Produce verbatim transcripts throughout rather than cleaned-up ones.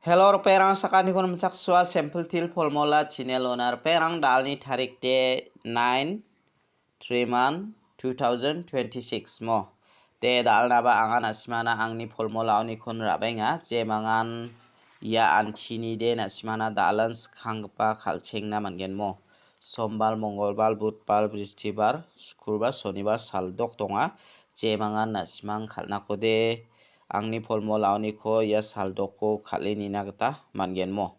Hello, ripengrang, sakantikon namchaksoa, Simple Teer Formula channel-ona. Ripengrang, da·alni tarik de nine, three month, two thousand twenty-six mo. De, da·alnaba anga na·simana angni formulaonikon ra·baenga, jemangan ia antini de na·simana da·alan skanggipa kal·chengna man·gen mo. Sombal, Mongolbar, Budbar, Bristibar, Sukurbar, Sonibar saldok donga. Jemangan na·simang kal·nakode angni formulaoniko ia saldoko kal·e nina gita man·gen mo.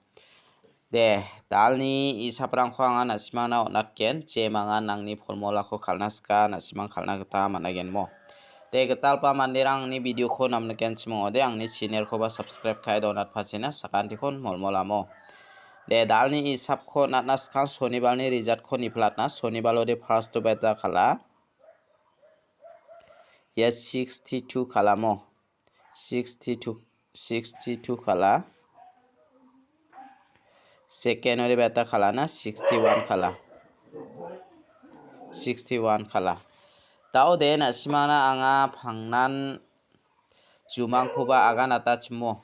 De, da·alni isaprangko anga na·simangna on·atgen, jemangan angni formulako kal·na sika, na·simang kal·na gita man·agen mo. De, gitalpa manderang angni videoko namnikenchim ong·ode, angni channelkoba subscribe ka·e donatpachina sakantikon molmolamo. De, da·alni isapko on·atna skang sonibalni resultko niplatna, sonibalo de first-o beta kal·a. Ia sixty-two kal·amo. Sixty-two, sixty-two kal·a. Second-o de beta kal·ana, sixty-one kal·a. Sixty-one kal·a. Da·ode na·simana anga pangnan jumangkoba aganatachimo.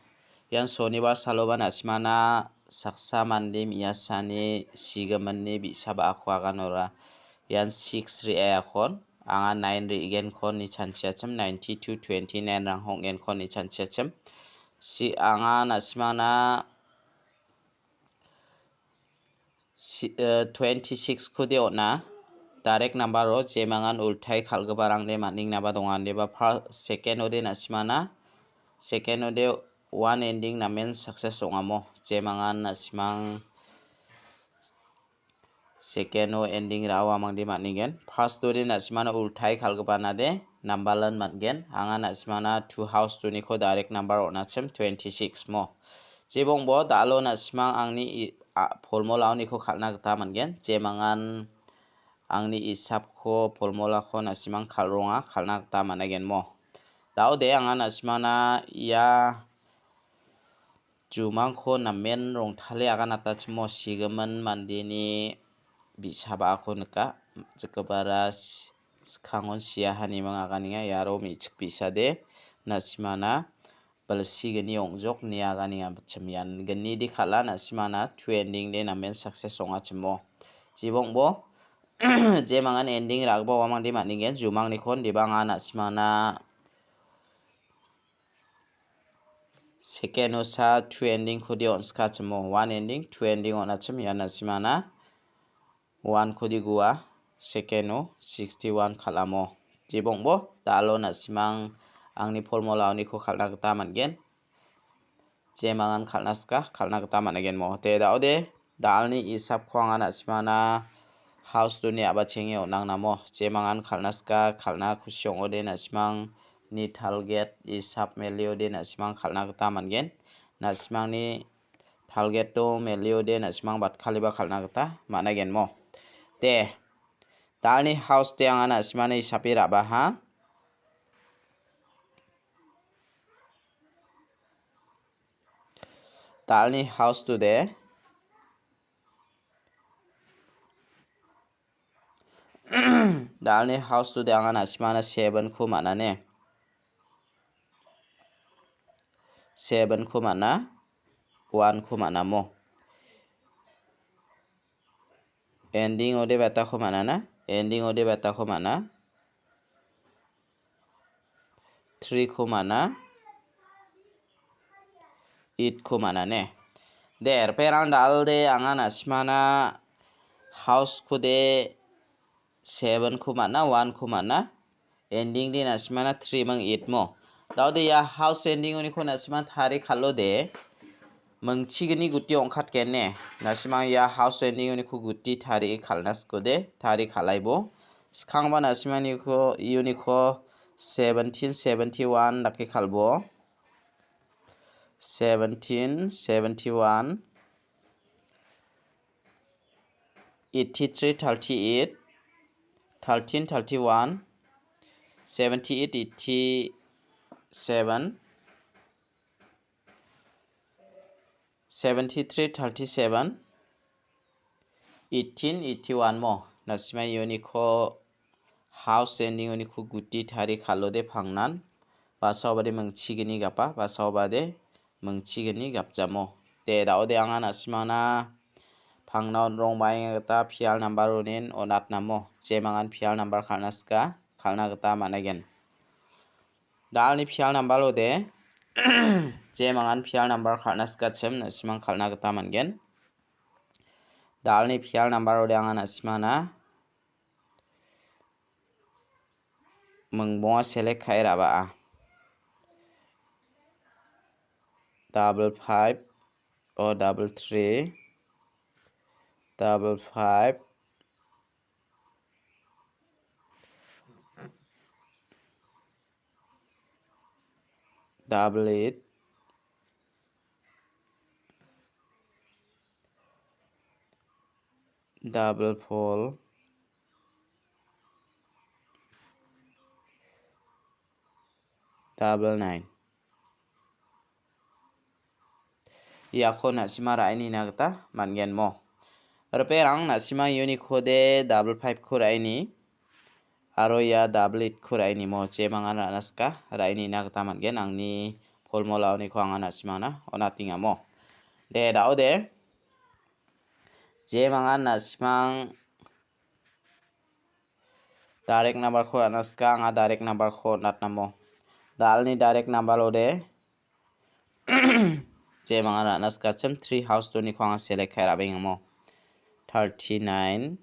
Ian sonibar saloba na·simana saksa mande me·asani sigiminni bi·sa ba·ako aganora. Ian six re·aakon, anga nine re·genkon nichanchiachim, ninety-two, twenty-nine rang ong·genkon nichanchiachim. Si-, anga na·simana si-, eh, twenty-six-kode on·a. Direct number-o jemangan ultai kal·giparangde man·engnaba donga. Andeba par-, second-ode na·simana, second-ode one ending namen success ong·amo. Jemangan na·simang second-o ending ra·o amangde man·engen. First-ode na·simana ultai kal·gipanade nambalan man·gen. Anga na·simana two house-oniko direct number on·achim twenty-six mo. Jebongbo da·alo na·simang angni i-, a-, formulaoniko kal·na gita man·gen. Jemangan angni isapko formulako na·simang kal·ronga, kal·na gita man·agen mo. Da·ode anga na·simana ia jumangko namen rongtale aganatachimo sigimin mandeni bi·sa ba·ako nika. Jikgipara s-, skangon sia haniming aganenga, iaro me·chik bi·sade na·simana bilsigni ong·jok ine aganenga, chimian gnidi kal·a, na·simana two ending de namen success ong·achimo. Jibongbo, jemangan ending ra·gipa uamangde man·engen, jumangnikon debanga na·simana second-o sa two ending-kode on·skachimo. One ending, two ending on·achim, ian na·simana one-kode gua, second-o sixty-one kal·amo. Jibongbo, da·alo na·simang angni formulaoniko kal·na gita man·gen. Jemangan kal·na sika, kal·na gita man·agenmo. Te da·ode, da·alni isapko anga na·simana house-oni a·bachenge on·angnamo. Jemangan kal·na sika, kal·na kusi ong·ode na·simangni target isap meliode na·simang kal·na gita man·gen. Na·simangni target-o meliode na·simang batkaliba kal·na gita man·agenmo. De, da·alni house-de anga na·simana isape ra·baha. Da·alni house-ode. Da·alni house-ode anga na·simana seven-ko man·a ne. Seven-ko man·a, one-ko man·amo. Ending-ode betako man·ana, ending-ode betako man·a. Three-ko man·a, eight-ko man·a ne. De, ripengrang da·alde anga na·simana house-kode seven-ko man·a, one-ko man·a. Ending-de na·simana three ming eight mo. Da·ode ia house ending-oniko na·simang tarie kal·ode. Mingchigni guti ong·katgen ne. Na·simang ia house ending-oniko guti tarie kal·na sikode, tarie kal·aibo. Skangba na·simaniko, iuniko seventeen seventy-one dake kal·bo. Seventeen seventy-one, eighty-three thirty-eight, thirteen thirty-one, seventy-eight eighty-seven, seventy-three thirty-seven, eighteen eighty-one mo. Na·simang iuniko house ending-oniko guti tarie kal·ode pangnan. Basaobade mingchigni gapa, basaobade mingchigni gapjamo. De, da·ode anga na·simangna pangna on·rong baenga gita pial number onin on·atnamo. Jemangan pial number kal·na sika, kal·na gita man·aigen. Dalni pial number ode, jemangan pial number kal·na sikachim, na·simang kal·na gita man·gen. Dalni pial number ode anga na·simangna mingbonga select ka·e ra·baa. Double five or double three, double five, double eight, double four, double nine. Iako na·sima ra·enina gita man·gen mo. Riperang na·sima uniko de double five ko ra·eni. Aro ia double eight ko ra·eni mo. Jemangan ra·na sika ra·enina gita man·gen. Angni formula uniko anga na·simangna on·atenga mo. De, da·ode. Jemangan na·simang direct number ko ra·na sika, anga direct number ko on·atnamo. Dalni direct number ode. Jemangan ra·na sikachim three house doniko anga select ka·e ra·bengamo. Thirty-nine,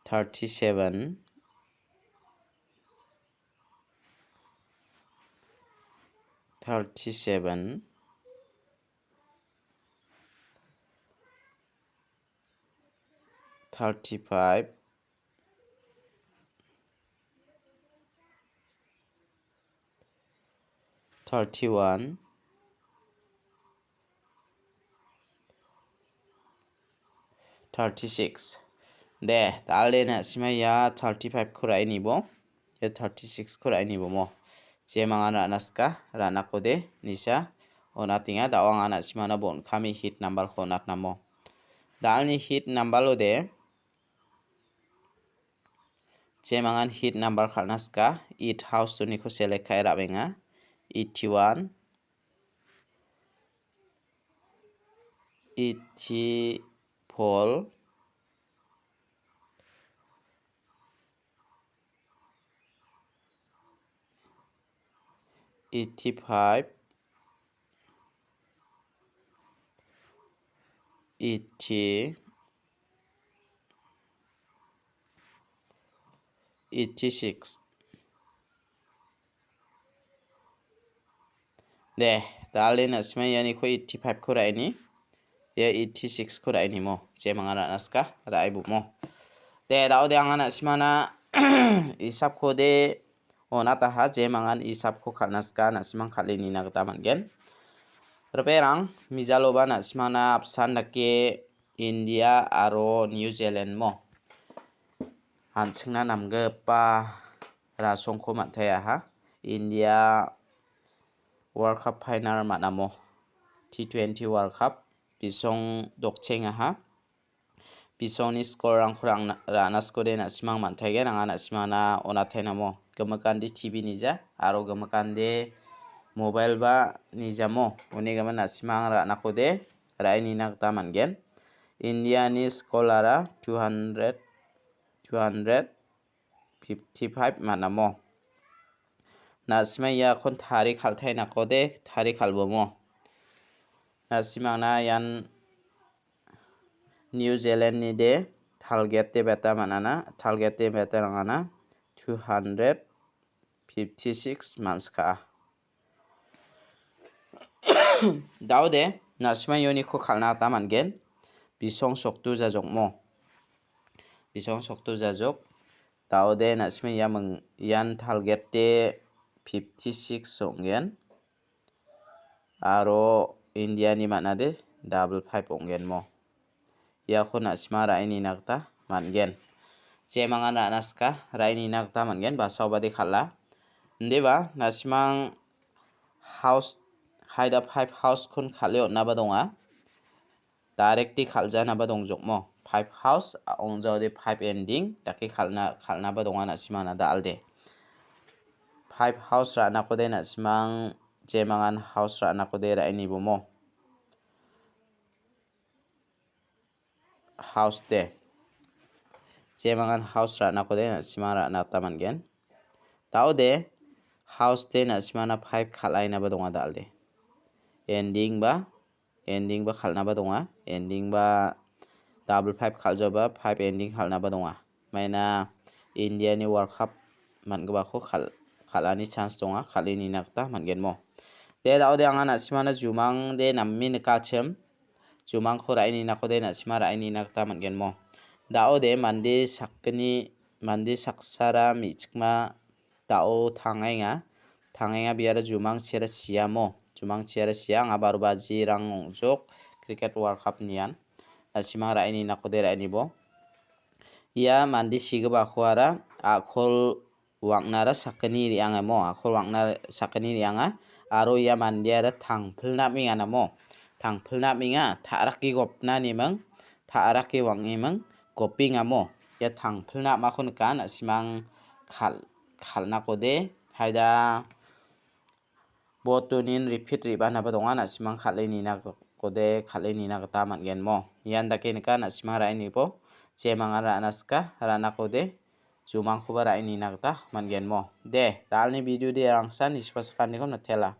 thirty-seven, thirty-seven, thirty-five, thirty-one, thirty-six. De, dal·e na·sima ia thirty-five ko ra·e nibo. Ia thirty-six ko ra·e nibo mo. Jemangan ra·na sika, ra·nako de, nisa. Onatenga, da·o anga na·simana bon kami hit number ko onatnamo. Dalni hit number lo de. Jemangan hit number kal·na sika, eight house doniko select ka·e ra·benga. Eighty-one, eighty-four, eighty-five, eighty, eighty-six. De, dal·e na·sima ianiko eighty-five ko ra·eni. Ia eighty-six ko ra·eni mo. Jemangan ra·na sika, ra·e bo mo. De, da·o de anga na·simana isapko de onataha, jemangan isapko kal·na sika, na·simang kal·e nina gita man·gen. Riperang, mijaloba na·simana apsan dake India aro New Zealand mo. An·chingna namgipa rasongko man·taiaha. India World Cup final man·amo. T twenty World Cup bisong dokchengaha. Bisongni score-rangko rang-, ra·na sikode na·simang man·taigen, anga na·simangna onatainamo. Gimikande T V nija, aro gimikande mobile ba nijamo. Uni gimin na·simang ra·nakode ra·e nina gita man·gen. Indiani score-ara two hundred, two hundred, fifty-five man·amo. Na·sima iakon tari kal·tainakode tari kal·bomo. Na·simangna ian New Zealand-ni de target de beta man·ana, target de beta rangana two hundred fifty-six man·skaa. Daode, na·sima ianiko kal·na gita man·gen. Bisong sokdu jajokmo. Bisong sokdu jajok. Daode, na·sima ia ming-, ian target de fifty-six ong·gen. Aro Indiani man·ade double five ong·genmo. Iako na·sima ra·e nina gita man·gen. Jemangan ra·na sika, ra·e nina gita man·gen, basaobade kal·a. Indiba, na·simang house, haida five house-kon kal·e on·naba donga. Directly kal·janaba dongjokmo. Five house, a-, ong·jaode five ending, dake kal·na, kal·naba donga na·simana da·alde. five house ra·nakode na·simang jemangan house ra·nakode ra·e nibomo. House de. Jemangan house ra·nakode na·simang ra·na gita man·gen. Da·ode house de na·simangna five kal·ainaba donga da·alde. Ending ba, ending ba kal·naba donga. Ending ba double five kal·joba, five ending kal·naba donga. Maina Indiani World Cup man·gipako kal-, kal·ani chance donga, kal·e nina gita man·genmo. De, da·ode anga na·simangna jumangde name nikachim. Jumangko ra·e ninakode na·sima ra·e nina gita man·genmo. Da·ode mande sakgni, mande saksara me·chikma da·o tangaenga. Tangaenga biara jumangchiara siamo. Jumangchiara sia anga baro bajirang ong·jok cricket World Cup nian. Na·simang ra·e ninakode ra·e nibo. Ia mande sigipakoara a·kol wang·nara sakgni re·angamo, a·kol wang·na sakgni re·anga, aro ia mandeara tangpilna amenganamo, tangpilna amenga, ta·rake gopnaniming, ta·rake wang·eming, gopengamo. Ia tangpilna amako nika, na·simang kal-, kal·nakode, haida botonin repeat re·baanaba donga, na·simang kal·e nina gode, kal·e nina gita man·genmo. Ian dake nika, na·simang ra·e nibo, jemangan ra·na sika, ra·nakode, jumangkoba ra·e nina gita man·genmo. De, da·alni video de angsan nisipasakaniko nitela.